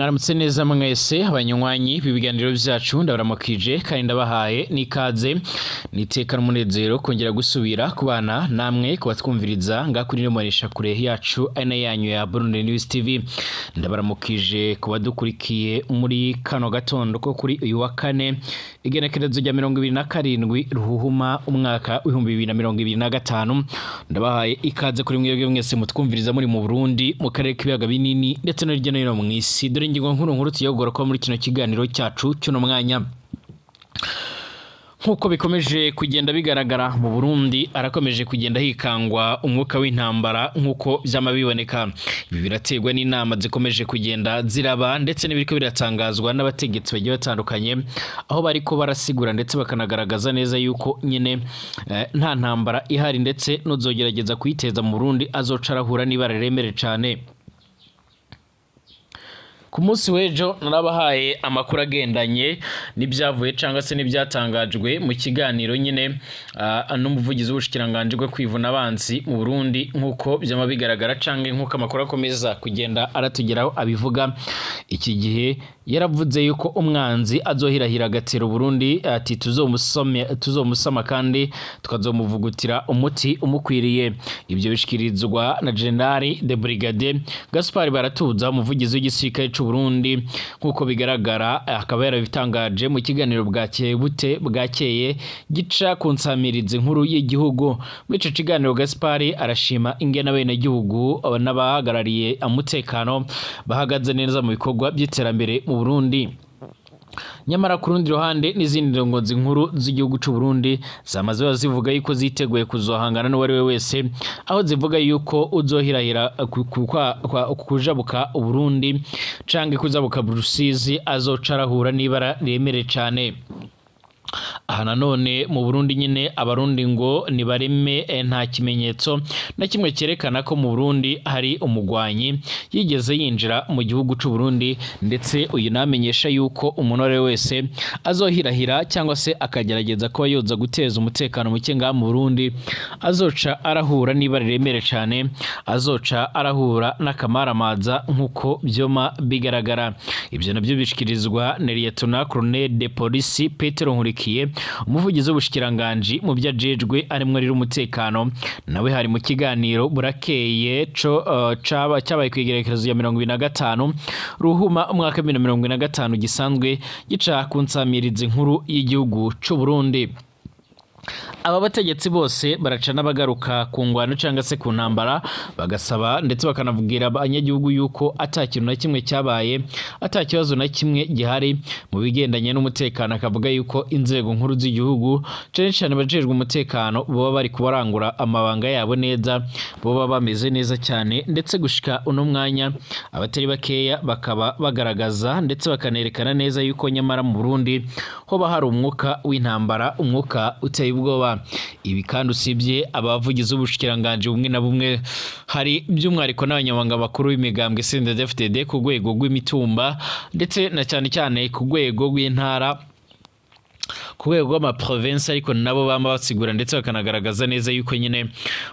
Mwaramutse neza mwese abanywanyi b'ibiganiro vyacu, ndabaramukije kandi ndabahaye n'ikaze niteka n'umunezero kongera gusubira kubana namwe kubatwumviriza ngaha kuri ino kure yacu ari nayo yanyu ya Burundi News TV. Ndabaramukije kubadukurikiye muri kano gatondo ko kuri uyu wa kane, igenekerezo rya 27 Ruhuhuma, umwaka w'2025. Ndabahaye ikaze kuri mwebwe mwese mutwumviriza muri mu Burundi, mu karere k'ibiyaga binini, ndetse no hirya no hino mw'isi. Dore ingingo nkuru nkuru tugiye ko muri kino kiganiro cyacu cy'uno mwanya. Nk'uko bikomeje kugenda bigaragara, mu Burundi arakomeje kugenda hikangwa umwuka w'intambara nk'uko vyama biboneka. Ibi biraterwa n'inama zikomeje kugenda ziraba, ndetse n'ibiriko biratangazwa n'abategetsi bagiye batandukanye, aho bariko barasigura ndetse bakanagaragaza neza yuko nyene nta ntambara ihari, ndetse n'uzogerageza kuyiteza mu Burundi azoca arahura n'ibara riremere cane. Ku munsi w'ejo narabahaye amakuru agendanye n'ibyavuye cyangwa se n'ibyatangajwe mu kiganiro nyine n'umuvugizi w'ubushikiranganji bwo kwivuna abansi mu Burundi. Nk'uko byama bigaragara canke nk'uko amakuru akomeza kugenda aratugeraho abivuga, iki gihe yaravuze yuko umwanzi azohirahira agatera Burundi, ati tuzomusama kandi tukazomuvugutira umuti umukwiriye. Ibyo bishikirizwa na Général de Brigade Gaspard Baratuza, umuvugizi w'igisirikare c'u Burundi. Nk'uko bigaragara, akaba yarabitangaje mu kiganiro bwakeye bute bwakeye gica ku nsamirizi nkuru y'igihugu. Muri ico kiganiro, Gaspard arashima ingene abenegihugu n'abahagarariye umutekano bahagaze neza mu bikorwa by'iterambere mu Burundi. Nyamara ku rundi ruhande, n'izindi ndongozi nkuru z'igihugu c'u Burundi zamaze zivuga yuko ziteguye kuzohangana n'uwari we wese, aho zivuga yuko uzohirahira kujabuka Uburundi canke kujabuka Rusizi azoca arahura n'ibara riremere cane. Aha nanone mu Burundi nyine, Abarundi ngo nibareme, nta kimenyetso na kimwe cyerekana ko mu Burundi hari umugwanyi yigeze yinjira mu gihugu c'u Burundi. Ndetse uyu namenyesha yuko umuntu uwo ari we wese azohirahira cyangwa se akagerageza kuba yoza guteza umutekano muke ngaha mu Burundi azoca arahura n'ibara riremere cane, azoca arahura n'akamaramaza nk'uko vyoma bigaragara. Ibyo nabyo bishikirizwa na Lieutenant Colonel de Police Petero Nkurikiye, umuvugizi w'ubushikiranganji mu byo ajejwe arimwo rero umutekano. Nawe hari mu kiganiro burakeye co caba cyabaye ku igerekerezo ya 25 Ruhuma, umwaka wa 2025, gisanzwe gica ku nsamirizi nkuru y'igihugu c'u Burundi. Aba bategetsi bose baraca n'abagaruka ku ngwano cyangwa se ku ntambara, bagasaba ndetse bakanavugira abanyagihugu yuko ata kintu na kimwe cyabaye, ata kibazo na kimwe gihari mu bigendanye n'umutekano. Akavuga yuko inzego nkuru z'igihugu, cyane cyane abajejwe umutekano, baba bari kubarangura amabanga yabo neza, baba bameze neza cyane. Ndetse gushika uno mwanya, abatari bakeya bakaba bagaragaza ndetse bakanerekana neza yuko nyamara mu Burundi hoba hari umwuka w'intambara, umwuka uteye ubwoba. Ibi kandi, usibye abavugizi b'ubushikiranganji bumwe na bumwe, hari by'umwihariko n'abanyamabanga bakuru b'imigambwe CNDD-FDD ku rwego rw'imitumba, ndetse na cyane cyane ku rwego rw'intara, ku rwego rw'amaprovinsi, ariko nabo bama basigura ndetse bakanagaragaza neza yuko nyine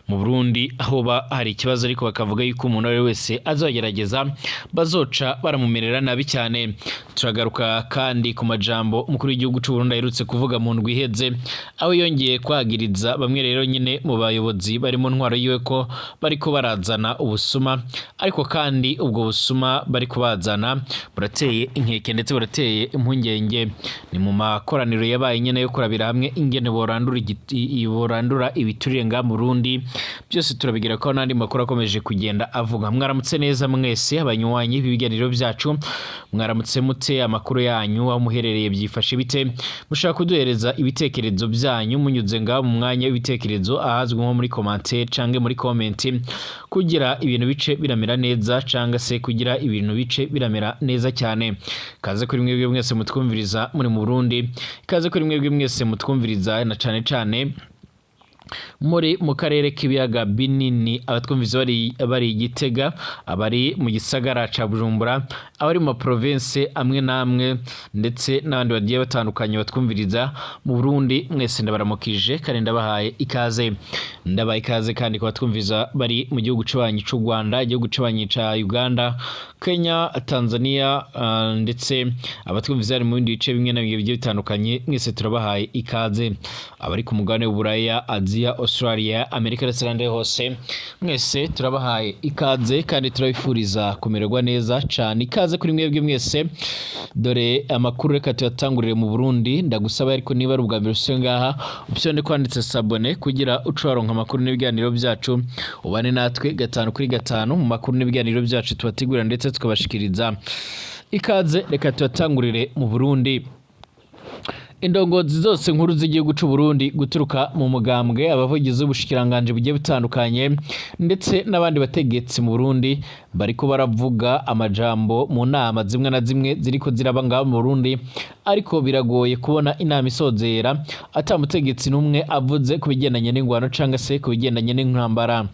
mu Burundi hoba hari ikibazo, ariko bakavuga yuko umuntu uwo ari we wese azogerageza bazoca baramumerera nabi cyane. Turagaruka kandi ku majambo umukuru w'igihugu c'u Burundi aherutse kuvuga mu ndwi iheze, aho yongeye kwagiriza bamwe rero nyine mu bayobozi bari mu ntwaro yiwe ko bariko barazana ubusuma, ariko kandi ubwo busuma bari kubazana burateye inkeke ndetse burateye impungenge. Ni mu makoraniro yabaye nyene yo kurabira hamwe ingene borandura ibiturire ngaha mu Burundi. Byose turabigira ko n'andi makuru akomeje kugenda avuga. Mwaramutse neza mwese abanywanyi b'ibiganiro byacu, mwaramutse mute? Amakuru yanyu, aho muherereye byifashe bite? Mushaka kuduhereza ibitekerezo byanyu munyuze ngaho mu mwanya w'ibitekerezo, ahazwi nko muri commentaire canke muri comment, kugira ibintu bice biramera neza, canga se kugira ibintu bice biramera neza cyane. Kaze kuri mwebwe mwese mutwumviriza muri mu Burundi, kaze kuri mwebwe mwese mutwumviriza na cane cane Muri mu karere k'ibiyaga binini, abatwumvise bari i Gitega, abari mu gisagara ca Bujumbura, abari mu maprovince amwe n'amwe, ndetse n'abandi bagiye batandukanye batwumviriza mu Burundi, mwese ndabaramukije kandi ndabahaye ikaze. Ndabaha ikaze kandi kubatwumviza bari mu gihugu c'abanyi c'u Rwanda, igihugu c'abanyi ca Uganda, Kenya, Tanzania, ndetse abatwumviza bari mu bindi bice bimwe na bimwe bigiye bitandukanye, mwese turabahaye ikaze. Abari ku mugabane w'Uburaya, Aziya, Australia, Amerika ndetse n'ahandi hose, mwese turabahaye ikaze kandi turabifuriza kumererwa neza cane. Ikaze kuri mwebwe mwese. Dore amakuru, reka tuyatangurire mu Burundi. Ndagusaba ariko, niba ari ubwa mbere usuye ngaha, upyonde kwanditse s'abonner kugira uce waronka amakuru n'ibiganiro byacu, ubane natwe gatanu kuri gatanu mu makuru n'ibiganiro byacu tubategurira ndetse tukabashikiriza. Ikaze, reka tuyatangurire mu Burundi. Indongozi zose nkuru z'igihugu c'u Burundi, guturuka mu mugambwe, abavugizi b'ubushikiranganji bugiye butandukanye, ndetse n'abandi bategetsi mu Burundi, bariko baravuga amajambo mu nama zimwe na zimwe ziriko ziraba ngaho mu Burundi, ariko biragoye kubona inama isozera ata mutegetsi n'umwe avuze ku bigendanye n'ingwano cangwa se ku bigendanye n'intambara.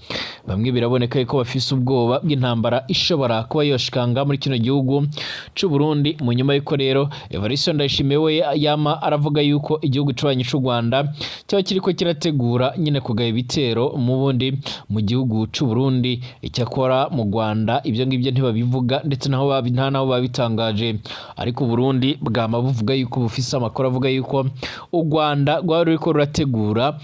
Bamwe biraboneka yuko bafise ubwoba bw'intambara ishobora kuba yoshikanga muri kino gihugu c'u Burundi, mu nyuma y'uko rero Evariste Ndayishimiye we yama aravuga yuko igihugu c'abanyi c'u Rwanda cyaba kiriko kirategura nyine kugaba ibitero mu bundi mu gihugu c'u Burundi. Icyakora mu Rwanda ibyo ngibyo ntibabivuga, ndetse naho nta naho babitangaje, ariko Burundi bwama buvuga yuko bufise amakuru avuga yuko u Rwanda rwari ruriko rurategura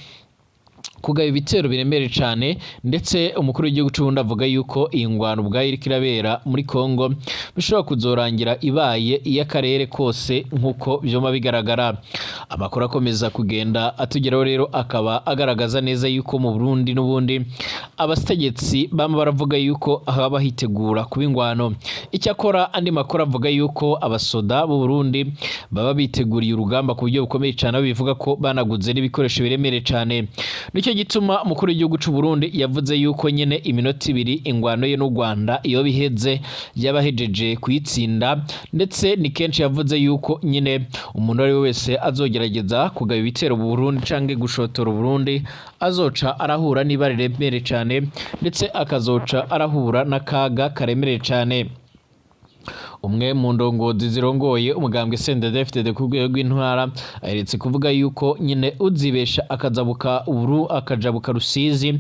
kugaba ibitero biremereye cane. Ndetse umukuru w'igihugu c'u Burundi avuga yuko iyi ngwano ubwayo iriko irabera muri Kongo bishobora kuzorangira ibaye iy'akarere kose, nk'uko vyoma bigaragara. Amakuru akomeza kugenda atugeraho rero akaba agaragaza neza yuko mu Burundi n'ubundi abategetsi bama baravuga yuko haba hitegura kuba ingwano. Icyakora andi makuru avuga yuko abasoda b'u Burundi baba biteguriye urugamba ku buryo bukomeye cane, aho bivuga ko banaguze n'ibikoresho biremereye cane. Nicyo gituma umukuru w'igihugu c'u Burundi yavuze yuko nyene iminota 2 ingwano ye n'u Rwanda iyo biheze yabahejeje kuyitsinda. Ndetse ni kenshi yavuze yuko nyine umuntu ari we wese azogerageza kugaba ibitero mu Burundi canke gushotora Burundi azoca arahura n'ibara riremereye cane, ndetse akazoca arahura n'akaga karemereye cane. Umwe mu ndongozi zirongoye umugambwe CNDD-FDD ku rwego rw'intwara aheretse kuvuga yuko nyine uzibesha akazabuka uru akajabuka Rusizi,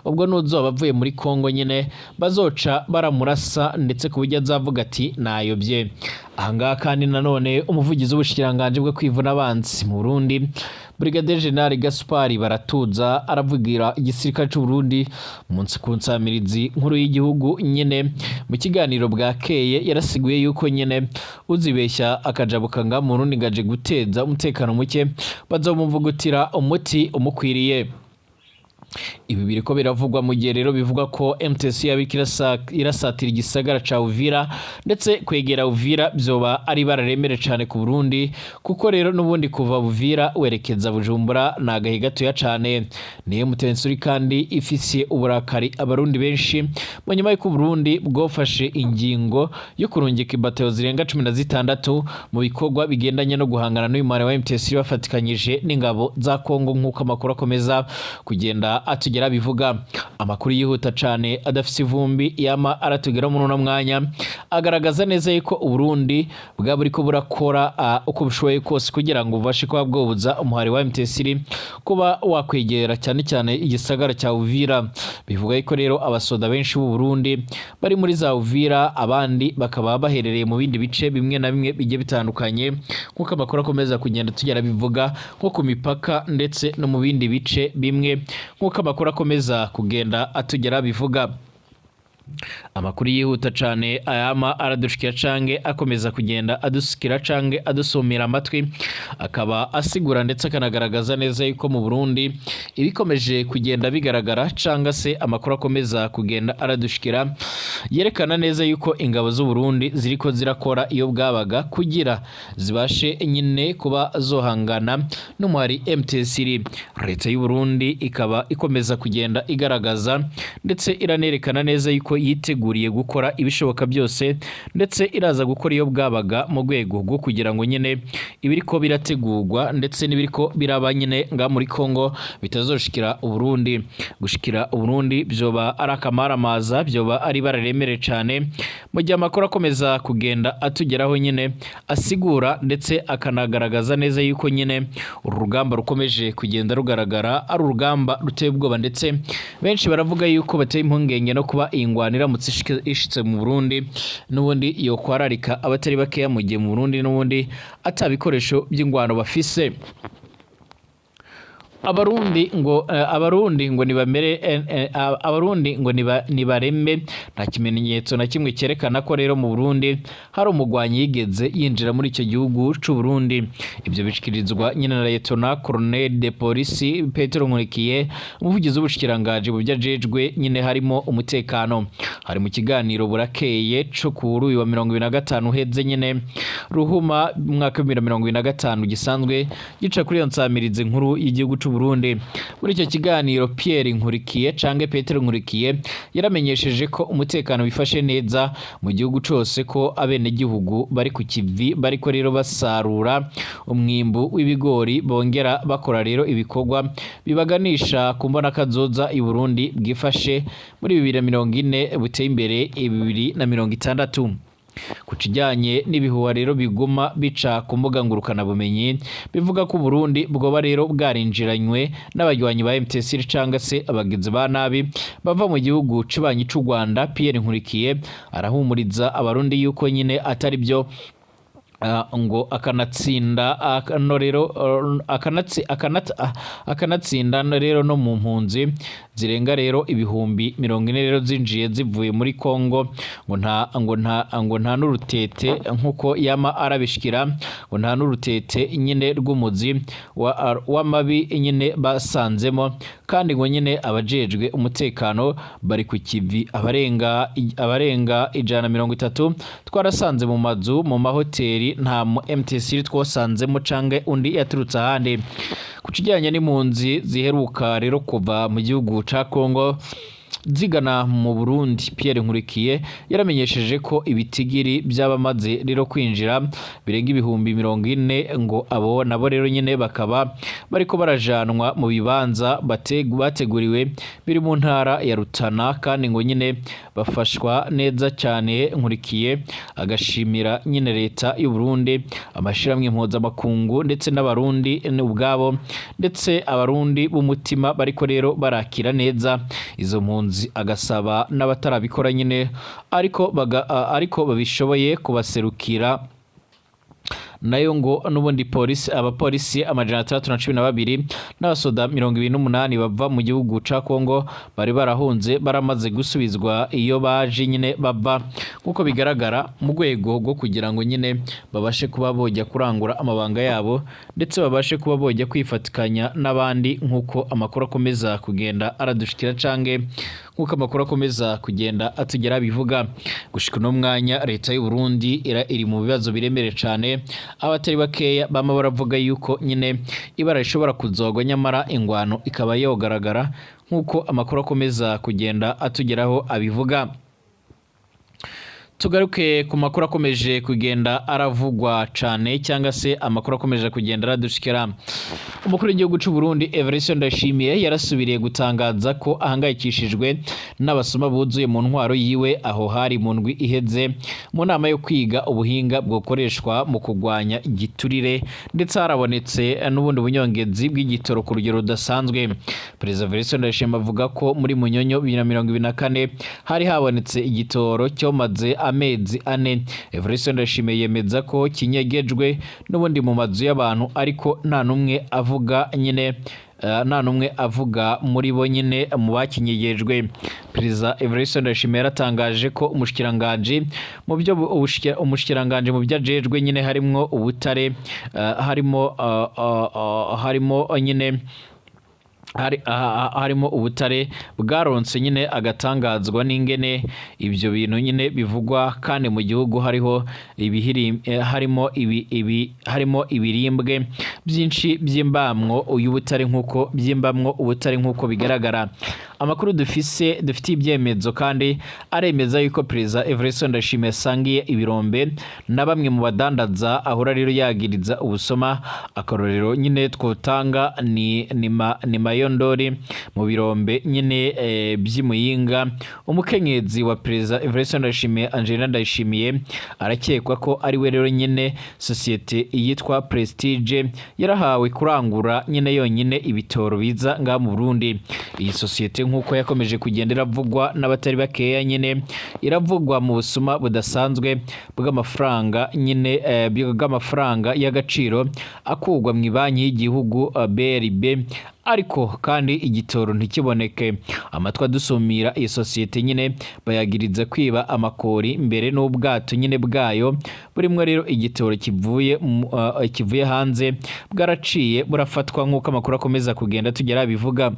ubwo n'uzoba avuye muri Kongo nyine bazoca baramurasa, ndetse ku buryo azavuga ati nayobye. Ahangaha kandi nanone umuvugizi w'ubushikiranganji bwo kwivuna abansi mu Burundi, Brigadier General Gaspard Baratuza, aravugira igisirikare c'u Burundi munsi ku nsamirizi nkuru y'igihugu nyene mu kiganiro bwakeye yarasiguye yuko nyene uzibeshya akajabuka nga mu Burundi ngaje guteza umutekano muke bazomuvugutira umuti umukwiriye. Ibi biriko biravugwa mu gihe rero bivugwa ko MTC yaba irasatira igisagara ca Uvira, ndetse kwegera Uvira vyoba ari ibara remere cane ku Burundi, kuko rero n'ubundi kuva Uvira werekeza Bujumbura ni agahe gatoya cane. Niyo MTC kandi ifise uburakari abarundi benshi mu nyuma y'uko Burundi bwofashe ingingo yo kurungika ibatayo zirenga 16 mu bikorwa bigendanye no guhangana n'uyu mwari wa MTC bafatikanyije n'ingabo za Kongo, nk'uko amakuru akomeza kugenda atugera bivuga. Amakuru yihuta cane adafise ivumbi yama aratugera muri uno mwanya agaragaza neza yuko Uburundi bwaba buriko burakora uko bushoboye kose kugira ngo bubashe kuba bwobuza umuhari wa MTC kuba wakwegera cyane cyane igisagara cya Uvira. Bivuga yuko rero abasoda benshi b'u Burundi bari muri za Uvira, abandi bakaba baherereye mu bindi bice bimwe na bimwe bigiye bitandukanye, nk'uko amakuru akomeza kugenda tugera bivuga, nko ku mipaka ndetse no mu bindi bice bimwe, nk'uko amakuru akomeza kugenda atugera bivuga. Amakuru yihuta cane ayama aradushikira cange akomeza kugenda adusikira cange adusumira amatwi akaba asigura ndetse akanagaragaza neza yuko mu Burundi ibikomeje kugenda bigaragara, canga se amakuru akomeza kugenda aradushikira yerekana neza yuko ingabo z'u Burundi ziriko zirakora iyo bwabaga kugira zibashe nyine kuba zohangana n'umuhari MTC. Leta y'u Burundi ikaba ikomeza kugenda igaragaza ndetse iranerekana neza yuko yuko yiteguriye gukora ibishoboka byose, ndetse iraza gukora iyo bwabaga mu rwego rwo kugira ngo nyine ibiriko birategurwa ndetse n'ibiriko biraba nyine nga muri Kongo bitazoshikira Uburundi. Gushikira Uburundi byoba ari akamaramaza, byoba ari bararemere cane, mu gihe amakuru akomeza kugenda atugeraho nyine asigura ndetse akanagaragaza neza yuko nyine uru rugamba rukomeje kugenda rugaragara ari urugamba ruteye ubwoba, ndetse benshi baravuga yuko bateye impungenge no kuba iyi ngwano iramutse ishitse mu Burundi n'ubundi yokwararika abatari bakeya, mu gihe mu Burundi n'ubundi ata bikoresho by'ingwano bafise. Abarundi ngo nibamere, abarundi ngo nibareme. Nta kimenyetso na kimwe cyerekana ko rero mu Burundi hari umugwanyi yigeze yinjira muri icyo gihugu c'u Burundi. Ibyo bishikirizwa nyine na Lieutenant Colonel de Police Petero Nkurikiye, umuvugizi w'ubushikiranganji mu byo ajejwe nyine harimo umutekano. Hari mu kiganiro Burakeye co kuri uyu wa 25 uheze nyine Ruhuma mu mwaka wa 2025, gisanzwe gica kuri iyo nsamirizi nkuru y'igihugu c'u Burundi. Muri icyo kiganiro, Pierre Nkurikiye canke Petero Nkurikiye yaramenyesheje ko umutekano wifashe neza mu gihugu cose, ko abenegihugu bari ku kivi, bariko rero basarura umwimbu w'ibigori, bongera bakora rero ibikorwa bibaganisha ku mbonakazoza i Burundi bwifashe muri 2040, buteye imbere 2060. Ku kijyanye n'ibihuha rero biguma bica ku mbuga ngurukanabumenyi bivuga ko Burundi bwoba rero bwarinjiranywe n'abanywanyi ba MTC cyangwa se abagizi ba nabi bava mu gihugu cibanyi c'u Rwanda, Pierre Nkurikiye arahumuriza abarundi yuko nyine atari byo. Ngo akanatsinda no rero akanatsinda no rero no mu mpunzi zirenga rero 40,000 rero zinjiye zivuye muri Kongo, ngo nta n'urutete nkuko yama arabishikira, ngo nta n'urutete nyine rw'umuzi w'amabi nyine basanzemo, kandi ngo nyine abajejwe umutekano bari ku kivi. Abarenga 130 twarasanze mu mazu, mu mahoteli, nta mu MTC twasanzemo canke undi yaturutse ahandi. Ku kijyanye n'impunzi ziheruka rero kuva mu gihugu ca Kongo zigana mu Burundi, Pierre Nkurikiye yaramenyesheje ko ibitigiri by'abamaze rero kwinjira birenga 40,000, ngo abo nabo rero nyine bakaba bariko barajanwa mu bibanza bateguriwe biri mu ntara ya Rutana, kandi ngo nyine bafashwa neza cyane. Nkurikiye agashimira nyine leta y'u Burundi, amashirahamwe mpuzamakungu ndetse n'abarundi ubwabo, ndetse abarundi b'umutima bariko rero barakira neza izo mpunzi, agasaba n'abatarabikora nyine ariko babishoboye kubaserukira. Nayo ngo n'ubundi polisi, abapolisi 612 n'abasoda 28 bava mu gihugu ca Kongo bari barahunze baramaze gusubizwa iyo baje nyine bava, nk'uko bigaragara, mu rwego rwo kugira ngo nyine babashe kuba bojya kurangura amabanga yabo, ndetse babashe kuba bojya kwifatikanya n'abandi, nk'uko amakuru akomeza kugenda aradushikira canke nk'uko amakuru akomeza kugenda atugera bivuga. Gushika uno mwanya leta y'u Burundi iri mu bibazo biremereye cane. Abatari bakeya bama baravuga yuko nyine ibara rishobora kuzogwa, nyamara ingwano ikaba yogaragara, nk'uko amakuru akomeza kugenda atugeraho abivuga. Tugaruke ku makuru akomeje kugenda aravugwa cane, cyangwa se amakuru akomeje kugenda aradushikira. Umukuru w'igihugu c'u Burundi Evariste Ndayishimiye yarasubiriye gutangaza ko ahangayikishijwe n'abasuma buzuye mu ntwaro yiwe. Aho hari mu ndwi iheze mu nama yo kwiga ubuhinga bwokoreshwa mu kurwanya igiturire, ndetse harabonetse n'ubundi bunyongezi bw'igitoro ku rugero rudasanzwe. Perezida Evariste Ndayishimiye avuga ko muri Munyonyo 2024 hari habonetse igitoro cyomaze amezi 4. Evariste Ndayishimiye yemeza ko kinyegejwe n'ubundi mu mazu y'abantu, ariko nta n'umwe avuga nyine, nta n'umwe avuga muri bo nyine mu bakinyegejwe. Perezida Evariste Ndayishimiye yaratangaje ko umushikiranganji mu byo ajejwe nyine harimwo ubutare, harimo nyine harimo ubutare bwaronse nyine, agatangazwa n'ingene ibyo bintu nyine bivugwa kandi mu gihugu hariho ibihiri, harimo ibi, ibi harimo ibirimbwe byinshi by'imbamwo y'ubutare, nk'uko by'imbamwo ubutare nk'uko bigaragara. Amakuru dufise, dufitiye ibyemezo kandi aremeza yuko Perezida Evariste Ndayishimiye asangiye ibirombe na bamwe mu badandaza ahora rero yagiriza ubusoma. Akarorero nyine twotanga ni Mayondori mu birombe nyine by'Imuyinga. Umukenyezi wa Perezida Evariste Ndayishimiye, Angelina Ndayishimiye, arakekwa ko ari we rero nyine sosiyete yitwa Prestige yarahawe kurangura nyine yonyine ibitoro biza ngaha mu Burundi. Iyi sosiyete, nk'uko yakomeje kugenda iravugwa n'abatari bakeya, nyine iravugwa mu busuma budasanzwe bw'amafaranga nyine bw'amafaranga y'agaciro akurwa mu banki y'igihugu BRB, ariko kandi igitoro ntikiboneke. Amatwi adusumira, iyi sosiyete nyine bayagiriza kwiba amakori, mbere n'ubwato nyine bwayo burimwo rero igitoro kivuye hanze bwaraciye burafatwa, nk'uko amakuru akomeza kugenda tugera bivuga.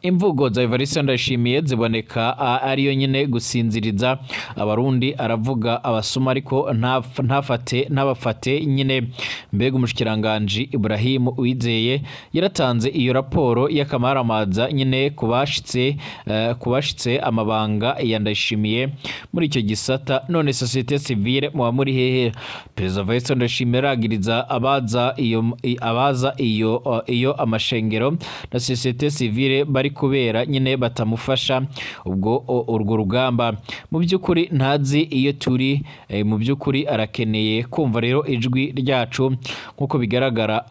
Imvugo za Evariste Ndayishimiye ziboneka ariyo nyine gusinziriza abarundi. Aravuga abasuma ariko ntafate ntabafate nyine. Mbega umushikiranganji Ibrahim Uwizeye yaratanze iyo raporo y'akamaramaza nyine kubashitse amabanga ya Ndayishimiye muri icyo gisata. None société civile muba muri hehe? Perezida Evariste Ndayishimiye aragiriza abaza iyo amashengero na société civile bari kubera nyine batamufasha ubwo urwo rugamba. Mu by'ukuri ntazi iyo turi. Mu by'ukuri arakeneye kumva rero ijwi ryacu. Nk'uko bigaragara,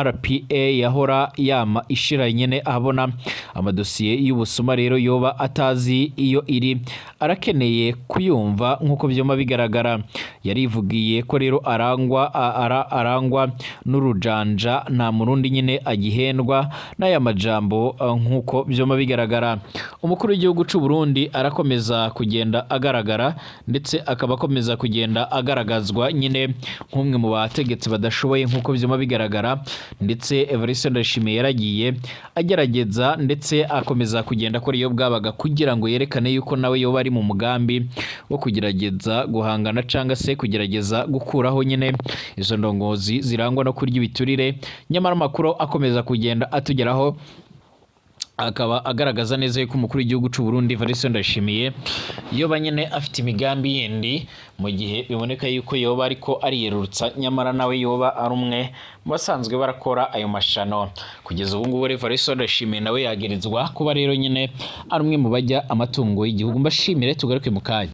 RPA yahora yama ishira nyine ahabona amadosiye y'ubusuma rero yoba atazi iyo iri, arakeneye kuyumva. Nk'uko byoma bigaragara, yarivugiye ko rero arangwa n'urujanja. Nta murundi nyine agihendwa n'aya majambo. Nk'uko byoma bigaragara, umukuru w'igihugu c'u Burundi arakomeza kugenda agaragara, ndetse akaba akomeza kugenda agaragazwa nyine nk'umwe mu bategetsi badashoboye, nk'uko byoma bigaragara. Ndetse Evariste Ndayishimiye yaragiye agerageza, ndetse akomeza kugenda akora iyo bwabaga kugira ngo yerekane yuko nawe yoba ari mu mugambi wo kugerageza guhangana cyangwa se kugerageza gukuraho nyine izo ndongozi zirangwa no kurya ibiturire. Nyamara amakuru akomeza kugenda atugeraho akaba agaragaza neza yuko umukuru w'igihugu c'u Burundi Evariste Ndayishimiye yoba nyine afite imigambi yindi, mu gihe biboneka yuko yoba ariko ariyerurutsa, nyamara nawe yoba ari umwe mu basanzwe barakora ayo mashano. Kugeza ubu ngubu Evariste Ndayishimiye nawe yagirizwa kuba rero nyine ari umwe mu bajya amatungo y'igihugu. Mbashimire, tugaruke mu kanya.